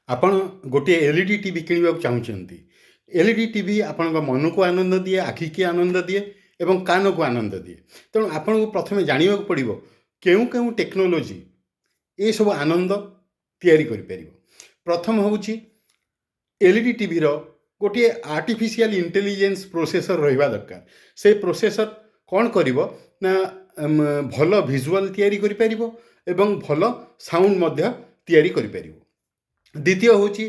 ଆପଣ ଗୋଟିଏ LED TV କିଣିବାକୁ ଚାହୁଁଛନ୍ତି। ଏଲ୍ଇଡି ଟିଭି ଆପଣଙ୍କ ମନକୁ ଆନନ୍ଦ ଦିଏ, ଆଖିକି ଆନନ୍ଦ ଦିଏ ଏବଂ କାନକୁ ଆନନ୍ଦ ଦିଏ। ତେଣୁ ଆପଣଙ୍କୁ ପ୍ରଥମେ ଜାଣିବାକୁ ପଡ଼ିବ କେଉଁ କେଉଁ ଟେକ୍ନୋଲୋଜି ଏସବୁ ଆନନ୍ଦ ତିଆରି କରିପାରିବ। ପ୍ରଥମ ହେଉଛି ଏଲ୍ଇଡି ଟିଭିର ଗୋଟିଏ ଆର୍ଟିଫିସିଆଲ ଇଣ୍ଟେଲିଜେନ୍ସ ପ୍ରୋସେସର ରହିବା ଦରକାର। ସେ ପ୍ରୋସେସର କ'ଣ କରିବ ନା ଭଲ ଭିଜୁଆଲ୍ ତିଆରି କରିପାରିବ ଏବଂ ଭଲ ସାଉଣ୍ଡ ମଧ୍ୟ ତିଆରି କରିପାରିବ। ଦ୍ୱିତୀୟ ହେଉଛି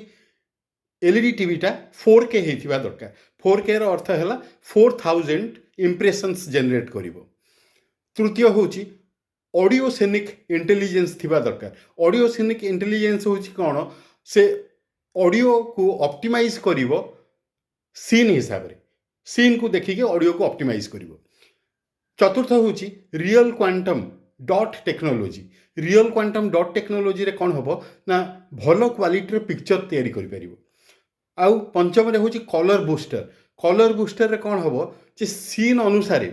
ଏଲ୍ଇଡି ଟିଭିଟା 4K ହେଇଥିବା ଦରକାର। 4Kର ଅର୍ଥ ହେଲା 4000 ଇମ୍ପ୍ରେସନ୍ସ ଜେନେରେଟ୍ କରିବ। ତୃତୀୟ ହେଉଛି ଅଡ଼ିଓ ସିନିକ୍ ଇଣ୍ଟେଲିଜେନ୍ସ ଥିବା ଦରକାର। ଅଡ଼ିଓ ସିନିକ୍ ଇଣ୍ଟେଲିଜେନ୍ସ ହେଉଛି କ'ଣ? ସେ ଅଡ଼ିଓକୁ ଅପ୍ଟିମାଇଜ୍ କରିବ ସିନ୍ ହିସାବରେ, ସିନ୍କୁ ଦେଖିକି ଅଡ଼ିଓକୁ ଅପ୍ଟିମାଇଜ୍ କରିବ। ଚତୁର୍ଥ ହେଉଛି real quantum dot technology. Real quantum dot ଟେକ୍ନୋଲୋଜିରେ କ'ଣ ହେବ ନା ଭଲ କ୍ୱାଲିଟିର ପିକ୍ଚର ତିଆରି କରିପାରିବ। ଆଉ ପଞ୍ଚମରେ ହେଉଛି କଲର୍ ବୁଷ୍ଟର। କଲର୍ ବୁଷ୍ଟରରେ କ'ଣ ହେବ ଯେ ସିନ୍ ଅନୁସାରେ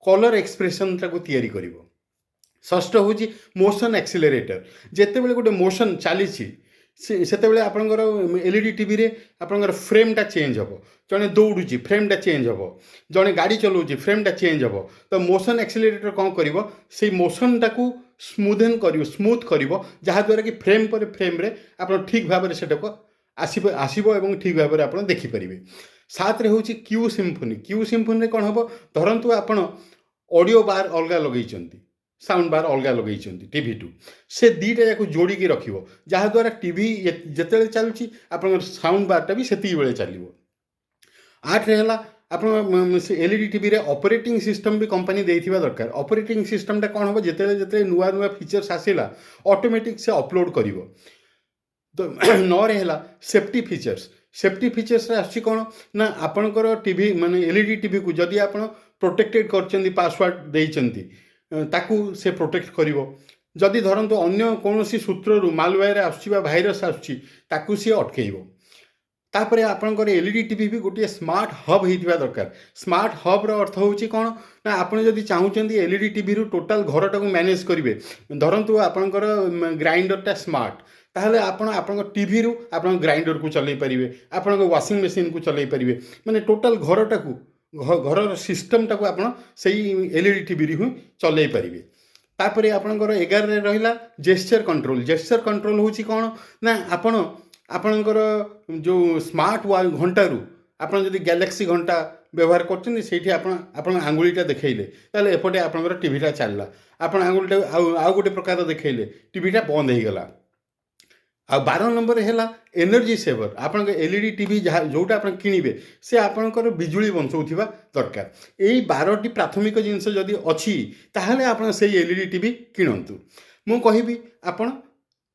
କଲର୍ ଏକ୍ସପ୍ରେସନଟାକୁ ତିଆରି କରିବ। ଷଷ୍ଠ ହେଉଛି ମୋସନ୍ ଆକ୍ସିଲରେଟର। ଯେତେବେଳେ ଗୋଟେ ମୋସନ୍ ଚାଲିଛି, ସେତେବେଳେ ଆପଣଙ୍କର ଏଲ୍ଇଡି ଟିଭିରେ ଆପଣଙ୍କର ଫ୍ରେମ୍ଟା ଚେଞ୍ଜ ହେବ। ଜଣେ ଦୌଡ଼ୁଛି, ଫ୍ରେମ୍ଟା ଚେଞ୍ଜ ହେବ। ଜଣେ ଗାଡ଼ି ଚଲାଉଛି, ଫ୍ରେମ୍ଟା ଚେଞ୍ଜ ହେବ। ତ ମୋସନ୍ ଆକ୍ସିଲରେଟର କ'ଣ କରିବ? ସେଇ ମୋସନ୍ଟାକୁ ସ୍ମୁଥେନ୍ କରିବ, ସ୍ମୁଥ୍ କରିବ, ଯାହାଦ୍ୱାରା କି ଫ୍ରେମ୍ ପରେ ଫ୍ରେମ୍ରେ ଆପଣ ଠିକ୍ ଭାବରେ ସେଟାକୁ ଆସିବ ଆସିବ ଏବଂ ଠିକ୍ ଭାବରେ ଆପଣ ଦେଖିପାରିବେ। ସାତରେ ହେଉଛି କ୍ୟୁ ସିମ୍ଫୋନି। କ୍ୟୁ ସିମ୍ଫୋନିରେ କ'ଣ ହେବ? ଧରନ୍ତୁ ଆପଣ ଅଡ଼ିଓ ବାର୍ ଅଲଗା ଲଗେଇଛନ୍ତି, ସାଉଣ୍ଡ ବାର୍ ଅଲଗା ଲଗେଇଛନ୍ତି ଟିଭିଠୁ, ସେ ଦୁଇଟା ଯାକୁ ଯୋଡ଼ିକି ରଖିବ, ଯାହାଦ୍ୱାରା ଟିଭି ଯେତେବେଳେ ଚାଲୁଛି, ଆପଣଙ୍କର ସାଉଣ୍ଡ ବାର୍ଟା ବି ସେତିକି ବେଳେ ଚାଲିବ। ଆଠରେ ହେଲା ଆପଣ ସେ ଏଲ୍ଇଡି ଟିଭିରେ ଅପରେଟିଂ ସିଷ୍ଟମ୍ ବି କମ୍ପାନୀ ଦେଇଥିବା ଦରକାର। ଅପରେଟିଂ ସିଷ୍ଟମ୍ଟା କ'ଣ ହେବ? ଯେତେବେଳେ ଯେତେବେଳେ ନୂଆ ନୂଆ ଫିଚର୍ସ ଆସିଲା, ଅଟୋମେଟିକ୍ ସେ ଅପଲୋଡ଼ କରିବ। ତ ନଅରେ ହେଲା ସେଫ୍ଟି ଫିଚର୍ସ। ସେଫ୍ଟି ଫିଚର୍ସରେ ଆସୁଛି କ'ଣ ନା ଆପଣଙ୍କର ଟିଭି ମାନେ ଏଲ୍ଇଡି ଟିଭିକୁ ଯଦି ଆପଣ ପ୍ରୋଟେକ୍ଟେଡ଼ କରିଛନ୍ତି, ପାସୱାର୍ଡ଼ ଦେଇଛନ୍ତି, ତାକୁ ସେ ପ୍ରୋଟେକ୍ଟ କରିବ। ଯଦି ଧରନ୍ତୁ ଅନ୍ୟ କୌଣସି ସୂତ୍ରରୁ ମାଲୱେୟାର ଆସୁଛି ବା ଭାଇରସ୍ ଆସୁଛି, ତାକୁ ସିଏ ଅଟକେଇବ। ତାପରେ ଆପଣଙ୍କର ଏଲ୍ଇଡି ଟିଭି ବି ଗୋଟିଏ ସ୍ମାର୍ଟ ହବ୍ ହେଇଥିବା ଦରକାର। ସ୍ମାର୍ଟ ହବ୍ର ଅର୍ଥ ହେଉଛି କ'ଣ ନା ଆପଣ ଯଦି ଚାହୁଁଛନ୍ତି ଏଲ୍ଇଡି ଟିଭିରୁ ଟୋଟାଲ୍ ଘରଟାକୁ ମ୍ୟାନେଜ୍ କରିବେ, ଧରନ୍ତୁ ଆପଣଙ୍କର ଗ୍ରାଇଣ୍ଡରଟା ସ୍ମାର୍ଟ, ତାହେଲେ ଆପଣ ଆପଣଙ୍କ ଟିଭିରୁ ଆପଣଙ୍କ ଗ୍ରାଇଣ୍ଡରକୁ ଚଲେଇ ପାରିବେ, ଆପଣଙ୍କ ୱାସିଂ ମେସିନ୍କୁ ଚଲେଇ ପାରିବେ। ମାନେ ଟୋଟାଲ୍ ଘରଟାକୁ, ଘରର ସିଷ୍ଟମ୍ଟାକୁ ଆପଣ ସେଇ ଏଲ୍ଇଡି ଟିଭିରୁ ହିଁ ଚଲେଇ ପାରିବେ। ତାପରେ ଆପଣଙ୍କର 11ରେ ରହିଲା ଜେସ୍ଚର କଣ୍ଟ୍ରୋଲ। ଜେସ୍ଚର କଣ୍ଟ୍ରୋଲ ହେଉଛି କ'ଣ ନା ଆପଣ ଆପଣଙ୍କର ଯେଉଁ ସ୍ମାର୍ଟ ଘଣ୍ଟାରୁ, ଆପଣ ଯଦି ଗ୍ୟାଲାକ୍ସି ଘଣ୍ଟା ବ୍ୟବହାର କରୁଛନ୍ତି, ସେଇଠି ଆପଣ ଆପଣଙ୍କ ଆଙ୍ଗୁଳିଟା ଦେଖେଇଲେ, ତାହେଲେ ଏପଟେ ଆପଣଙ୍କର ଟିଭିଟା ଚାଲିଲା। ଆପଣ ଆଙ୍ଗୁଳିଟା ଆଉ ଆଉ ଗୋଟେ ପ୍ରକାର ଦେଖେଇଲେ, ଟିଭିଟା ବନ୍ଦ ହେଇଗଲା। ଆଉ 12 ନମ୍ବର ହେଲା ଏନର୍ଜି ସେଭର। ଆପଣଙ୍କ ଏଲ୍ଇଡି ଟିଭି ଯାହା ଯେଉଁଟା ଆପଣ କିଣିବେ, ସେ ଆପଣଙ୍କର ବିଜୁଳି ବଞ୍ଚଉଥିବା ଦରକାର। ଏଇ 12ଟି ପ୍ରାଥମିକ ଜିନିଷ ଯଦି ଅଛି, ତାହେଲେ ଆପଣ ସେଇ ଏଲ୍ଇଡି ଟିଭି କିଣନ୍ତୁ। ମୁଁ କହିବି, ଆପଣ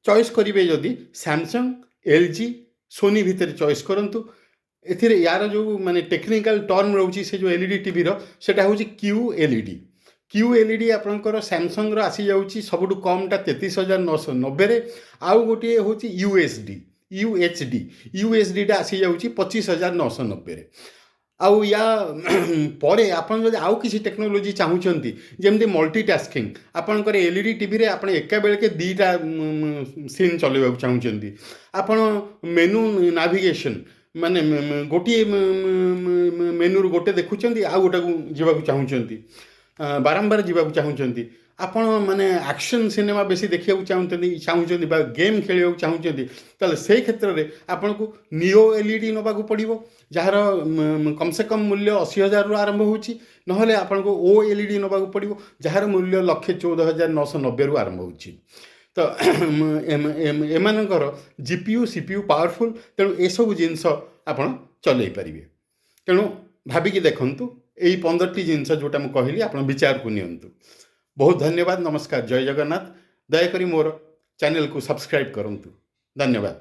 ଚଏସ୍ କରିବେ ଯଦି ସାମସଙ୍ଗ, ଏଲ୍ଜି, ସୋନି ଭିତରେ ଚଏସ୍ କରନ୍ତୁ। ଏଥିରେ ୟାର ଯେଉଁ ମାନେ ଟେକ୍ନିକାଲ ଟର୍ମ ରହୁଛି ସେ ଯେଉଁ ଏଲ୍ଇଡି ଟିଭିର, ସେଟା ହେଉଛି କ୍ୟୁ ଏଲ୍ଇଡି। କ୍ୟୁ ଏଲ୍ଇଡି ଆପଣଙ୍କର ସାମସଙ୍ଗର ଆସିଯାଉଛି ସବୁଠୁ କମ୍ଟା 33,990ରେ। ଆଉ ଗୋଟିଏ ହେଉଛି ୟୁଏସ୍ଡି, ୟୁଏଚ୍ଡି। ୟୁଏଚ୍ଡିଟା ଆସିଯାଉଛି 25,990ରେ। ଆଉ ୟା ପରେ ଆପଣ ଯଦି ଆଉ କିଛି ଟେକ୍ନୋଲୋଜି ଚାହୁଁଛନ୍ତି, ଯେମିତି ମଲ୍ଟିଟାସ୍କିଂ, ଆପଣଙ୍କର ଏଲ୍ଇଡି ଟିଭିରେ ଆପଣ ଏକା ବେଳକେ ଦୁଇଟା ସିନ୍ ଚଲେଇବାକୁ ଚାହୁଁଛନ୍ତି, ଆପଣ ମେନୁ ନାଭିଗେସନ୍, ମାନେ ଗୋଟିଏ ମେନୁରୁ ଗୋଟେ ଦେଖୁଛନ୍ତି, ଆଉ ଗୋଟାକୁ ଯିବାକୁ ଚାହୁଁଛନ୍ତି, ବାରମ୍ବାର ଯିବାକୁ ଚାହୁଁଛନ୍ତି, ଆପଣ ମାନେ ଆକ୍ସନ୍ ସିନେମା ବେଶୀ ଦେଖିବାକୁ ଚାହୁଁଛନ୍ତି ଚାହୁଁଛନ୍ତି ବା ଗେମ୍ ଖେଳିବାକୁ ଚାହୁଁଛନ୍ତି, ତାହେଲେ ସେଇ କ୍ଷେତ୍ରରେ ଆପଣଙ୍କୁ ନିଓ ଏଲ୍ଇଡି ନେବାକୁ ପଡ଼ିବ, ଯାହାର କମ୍ ସେ କମ୍ ମୂଲ୍ୟ 80,000ରୁ ଆରମ୍ଭ ହେଉଛି। ନହେଲେ ଆପଣଙ୍କୁ ଓ ଏଲ୍ଇଡି ନେବାକୁ ପଡ଼ିବ, ଯାହାର ମୂଲ୍ୟ 1,14,990ରୁ ଆରମ୍ଭ ହେଉଛି। ତ ଏମାନଙ୍କର ଜିପିୟୁ, ସିପିୟୁ ପାୱାରଫୁଲ୍, ତେଣୁ ଏସବୁ ଜିନିଷ ଆପଣ ଚଲେଇ ପାରିବେ। ତେଣୁ ଭାବିକି ଦେଖନ୍ତୁ, ଏଇ 15ଟି ଜିନିଷ ଯେଉଁଟା ମୁଁ କହିଲି, ଆପଣ ବିଚାରକୁ ନିଅନ୍ତୁ। ବହୁତ ଧନ୍ୟବାଦ। ନମସ୍କାର। ଜୟ ଜଗନ୍ନାଥ। ଦୟାକରି ମୋର ଚ୍ୟାନେଲକୁ ସବସ୍କ୍ରାଇବ୍ କରନ୍ତୁ। ଧନ୍ୟବାଦ।